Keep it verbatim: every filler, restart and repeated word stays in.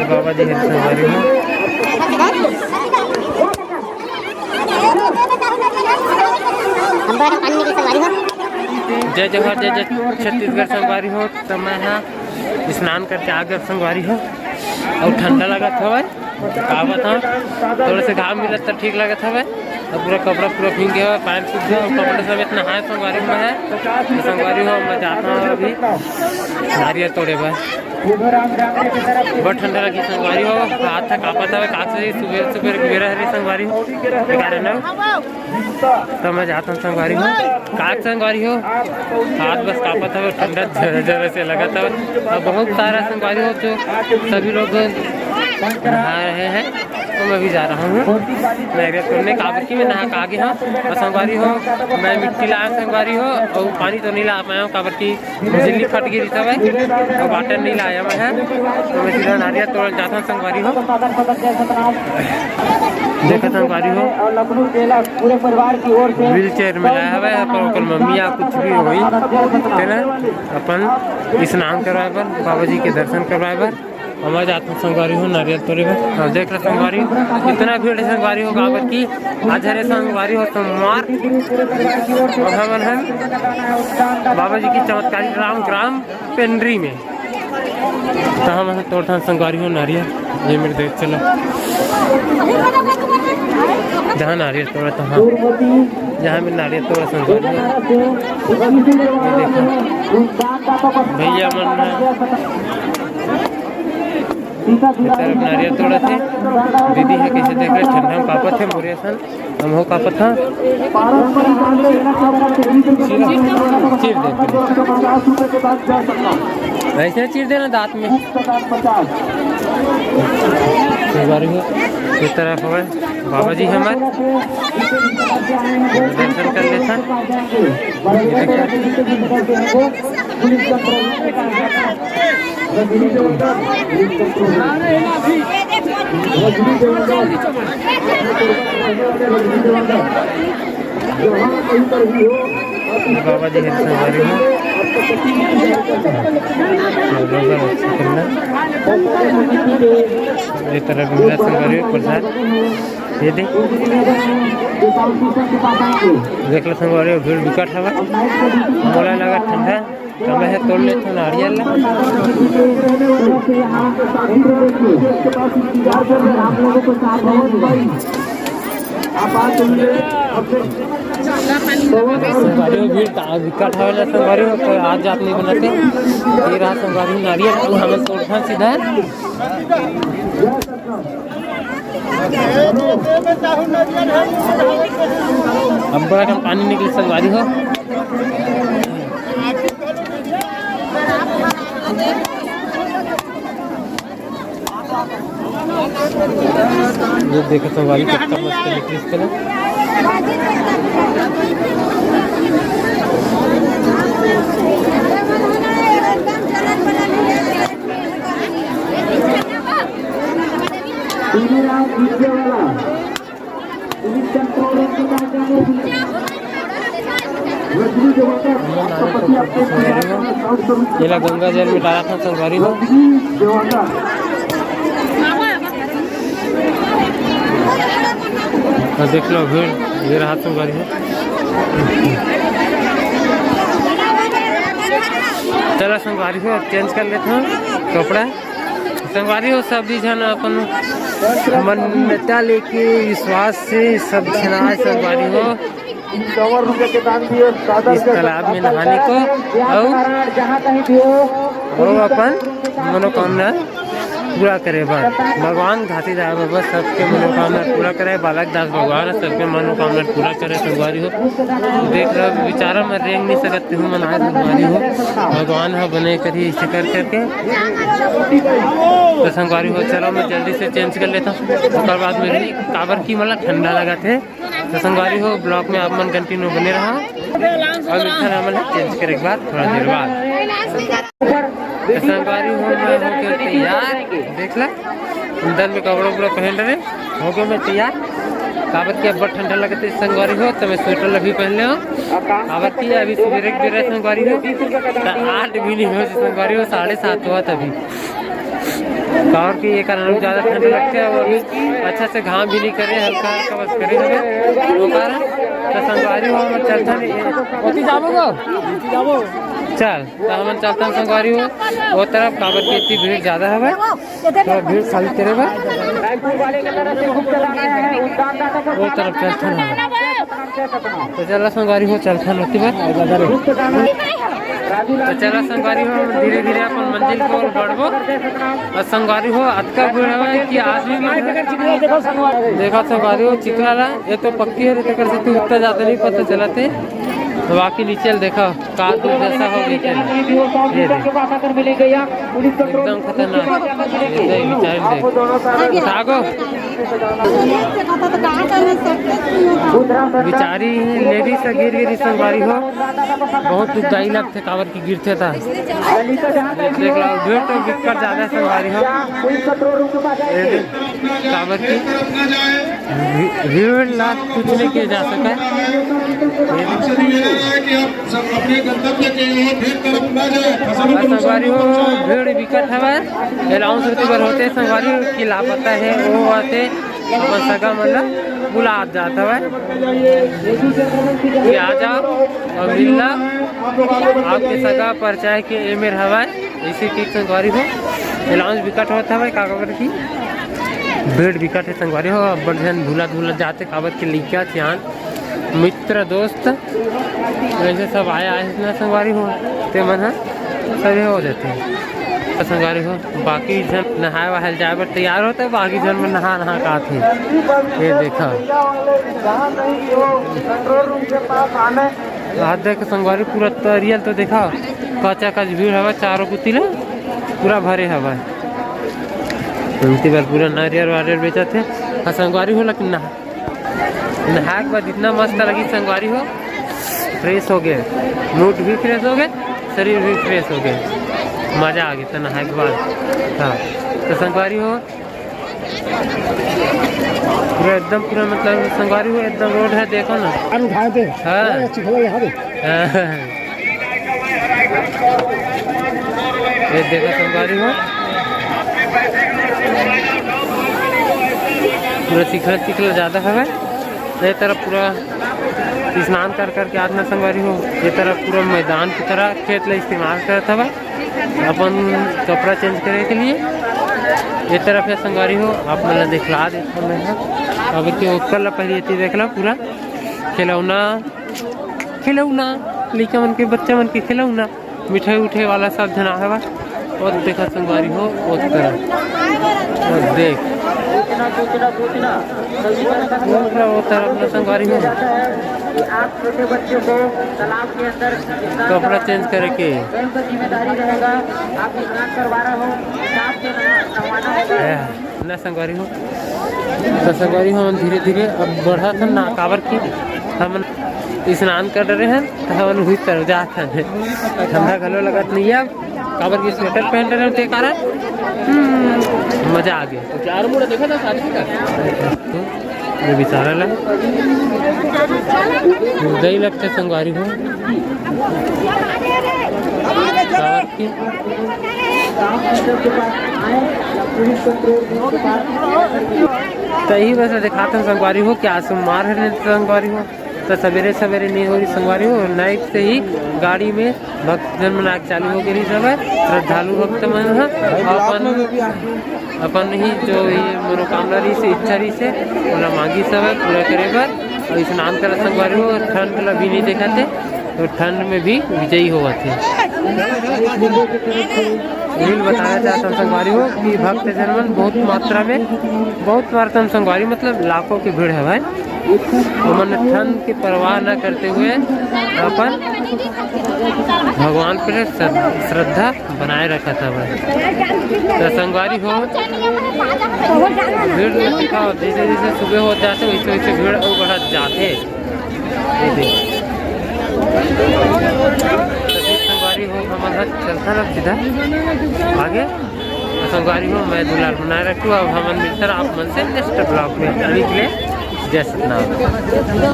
बाबा जी हे संगवारी हो। जय जोहार, जय जय छत्तीसगढ़ संगवारी हो। त मैं ह स्नान करके आ गए संगवारी हो, अउ ठंडा लगत हवय। का बताओ, थोड़ा से घाम मिलत त ठीक लगत हवय। अब पूरा कपड़ा पूरा भींग गया हवय, पैंट सूख गया, कपड़ा समेत नहाए संगवारी में है। तो संगवारी हो, मैं जाता हूँ अभी नारियल तोड़े बर। बहुत ठंडा लगी संगवारी हो, हाथ तक कांपत हवय, कांच से सुबह सुबह गिरा हरे संगवारी हो, ग्यारह नौ। तो मैं जाता हूँ संगवारी हो, कांच संगवारी हो, हाथ बस कांपत हवय, ठंडा जरा जरा से लगत हवय। और बहुत सारा संगवारी हो जो सभी लोग नहा रहे हैं। तो मैं भी जा रहा हूँ नारियल तोड़ने, काबर कि मैं नहा के आ गया हूँ। और संगवारी हो, मैं मिट्टी लाया संगवारी हो, और पानी तो नहीं ला पाया हूँ, काबर कि बिजली फट गई सब है, और वाटर नहीं लाया मैं है। तो मैं सीधा नारियल तोड़न जाता हूँ संगवारी हो। देखा संगवारी हो, पूरे परिवार की ओर से व्हील चेयर में लाया हुआ है, पर ओकर मम्मी या कुछ भी होई, तेला अपन स्नान करवाए बर, बाबा जी के दर्शन करवाए बर। हम आ जात हन संगवारी हो नारियल तोड़े बर। अब देख लो संगवारी हो, इतना भीड़ है संगवारी हो, काबर कि आज हरे संगवारी हो सोमवार। और हमन हन बाबा जी की चमत्कारी राम ग्राम पेंड्री में। तो हम तोड़थन संगवारी हो नारियल, ये मेरे देख चलो, जहाँ नारियल तोड़ा तो हाँ, जहाँ में नारियल तोड़ा संगवारी हो। ये देखो भैया मन, ये तरफ नारियल तोड़त हे। दीदी हे, कैसे देख रहे, ठंडा में कापत हे, मोरे असन हम हो कापत हा। चीर दे, ऐसे चीर देना दांत में। संगवारी हो, ये तरफ हमारे बाबा जी हमारे दर्शन कर लेता। बाबा जी हे संगवारी हो। ये तरफ मिला संगवारी हो प्रसाद। ये दे। देख लो संगवारी हो, भीड़ बिकट हवा। मोला लगा ठंडा। तो मैं तोड़ लेता हूँ नारियल ला। संगवारी हो, भीड़ ता-, विकट हवे ना संगवारी हो, तो आज जात नहीं बनाते। ये रहा संगवारी नारियल, तो हम तोड़ता सीधा। अब बड़ा कम पानी निकले संगवारी हो। ये देखो संगवारी, कितना मस्त निकली इसके लिए। एला गंगा जल में डाला था संगवारी हो। और देख लो भीड़, ये रहा संगवारी हो। चला संगवारी हो, अब चेंज कर लेते हैं कपड़ा। संगवारी हो, सभी झन अपन मान्यता लेके विश्वास से सब झन आए संगवारी हो। इक्यावन रुपए के दान दिए, इस तालाब में नहाने को, और, और अपन मनोकामना पूरा करे बर। भगवान घासीदास बाबा सबके मनोकामना पूरा करे, बालक दास भगवान सबके मनोकामना पूरा करे संगवारी हो। देख रहे हो, बेचारा मन रेंग नहीं सकत, तेहू मन आए संगवारी हो। भगवान ह बने करी ऐसे कर करके। तो संगवारी हो, चलो मैं जल्दी से चेंज कर लेता हूँ, ओकर बाद में भी, काबर की मोला ठंडा लगत हे। तो संगवारी हो, ब्लॉग में आप मन कंटिन्यू बने रहा। और मिलता है हमन चेंज करे के बाद, थोड़ा देर बाद। तो संगवारी हो, मैं हो गया तैयार, देख ला, अंदर में कपड़ा उपड़ा पहन रहे, हो गया मैं तैयार। काबर कि अब्बड़ ठंडा लगथे संगवारी हो, त मैं स्वेटर ला भी पहन ले हंव। काबर कि अभी सुबेरे के बेरा संगवारी हो, त आठ भी नहीं हो संगवारी हो, साढ़े सात होवत अभी। काबर कि ये कारण ज्यादा ठंडा लगथे अउ अभी अच्छा से घाम भी नहीं करे, हल्का हल्का बस करे हवे, वो कारण। त संगवारी हो, हमन चलथन, ओती जाबो गो? चल, त हमन चलथन संगवारी हो, वो तरफ, काबर कि इतनी भीड़ ज्यादा हवे। थोड़ा भीड़ खाली करे बर। वो तरफ चलथन हम। त चला संगवारी हो, चलथन ओती बर। त चला संगवारी हो, हम धीरे धीरे अपन मंजिल के ओर बढ़बो। अउ संगवारी हो, अतका भीड़ हवे कि आदमी मन, देखा संगवारी हो, चिखला ला, ये तो पक्की हे, तेकर सेती उत्ता ज्यादा नहीं पता चलत हे। बाकी नीचे ल देखा, का दुर्दशा हो गई तेला। ये देख। एकदम खतरनाक। ये देख, विचारी देख। उठा गो। विचारी लेडीज ह गिर गिरी संगवारी हो। बहुत दुखदाई लगथे, काबर कि गिरथे त। देख ला, भीड़ तो बिकट ज्यादा संगवारी हो। ये देख, काबर कि भी-, भीड़ ला कुछ नहीं किया जा सका। ये देख। अपने गंतव्य के लिए फिर तरफ न जाए। अउ संगवारी हो, भीड़ बिकट हवय। अनाउंस होते बर होथे संगवारी हो कि लापता हे, वो आथे, अपन सगा मन ला बुलात जात हवय कि आ जाओ अउ मिल ला, आपके सगा परिचय के एमेर हवय। इसी ठीक संगवारी हो, अनाउंस बिकट होत हवय, काबर कि भीड़ बिकट हे संगवारी हो। अब्बड़ झन भूलत भूलत जाथे, काबर कि लइका सियान मित्र दोस्त वैसे सब आए, आए ना संगवारी हो, ते मन ह सभी हो जाते हैं। तो संगवारी हो, बाकी झन नहाए वहाए जाए बर तैयार होते, बाकी झन मन नहा नहा के आथे। ये देखा, आज देख संगवारी, पूरा तरियल तो देखा, कचा कच भीड़ हवा, चारों कुती ले पूरा भरे हवा। इमती बर पूरा नारियल वारियल बेचत हे। हाँ संगवारी हो, लेकिन नहा नहाए के बाद इतना मस्त लगी संगवारी हो, फ्रेश हो गए, मूड भी फ्रेश हो गए, शरीर भी फ्रेश हो गए, मजा आ गया था नहाए के बाद। हाँ, तो संगवारी हो, पूरा एकदम पूरा मतलब संगवारी हो, एकदम रोड है, देखो ना। अरे उठाए थे। हाँ। अरे चिखला यहाँ पे। हाँ। ये देखो संगवारी हो, पूरा चिखला चिखला ज्यादा हवे। ये तरफ पूरा स्नान कर करके आतना संगवारी हो, ये तरफ पूरा मैदान की तरह खेत ला इस्तेमाल करत हवे अपन कपड़ा चेंज करे के लिए। ये तरफ है संगवारी हो, आप मन ला दिखला देता मैं। अब के ओकर ला पहले एती देख ला, पूरा खिलौना, खिलौना, लइका मन के, बच्चा मन के खिलौना, मिठाई उठाई वाला सब झन आहे बा। और देखा संगवारी हो, वो तरफ, और देख, वो तरफ, वो तरफ ना संगवारी हो। कपड़ा चेंज करे के। ना संगवारी हो, तो संगवारी हो, हमन धीरे धीरे अब बढ़त हन ना, काबर कि हमन स्नान कर डरे हन, तो हमन उही तरफ जात हन। ठंडा घलो लगत नहीं है, काबर कि स्वेटर पहन डरे हन, ते कारण, हम्म, मजा आ गया। चार मुड़ा देखा था सारी का। ये बेचारा ला दही लगते संगवारी हो। तही बस दिखात हन संगवारी हो, कि आज सोमवार है संगवारी हो, तो सवेरे सवेरे नहीं हो रही संगवारी हो, नाइट से ही गाड़ी में भक्तजन मन आके चालू हो गए सब श्रद्धालु भक्त मन ह। अपन, अपन ही जो ये मनोकामना रही से, इच्छा रही से, ओला मांगी सब पूरा करे बर। और स्नान करत संगवारी हो, ठंड ला भी नहीं देखते, तो ठंड में भी विजयी होवत हे। यही बताना चाहता हूँ संगवारी हो कि भक्तजन मन बहुत मात्रा में, बहुत मात्रा में संगवारी, मतलब लाखों की भीड़ है भाई। ओमन ठंड की परवाह न करते हुए अपन भगवान पर श्रद्धा बनाए रखत हवय। तो संगवारी हो, भीड़ में दिखाओ, जैसे जैसे सुबह हो जाते वैसे वैसे भीड़ अउ बढ़त जाते। ये देख। तो फिर संगवारी हो, हमन ह चलथन अब सीधा आगे। तो संगवारी हो, मैं दुलार बनाए रखूँ। अब हमन मिलथन आप मन से नेक्स्ट ब्लॉग में। अभी के लिए जय सतनाम।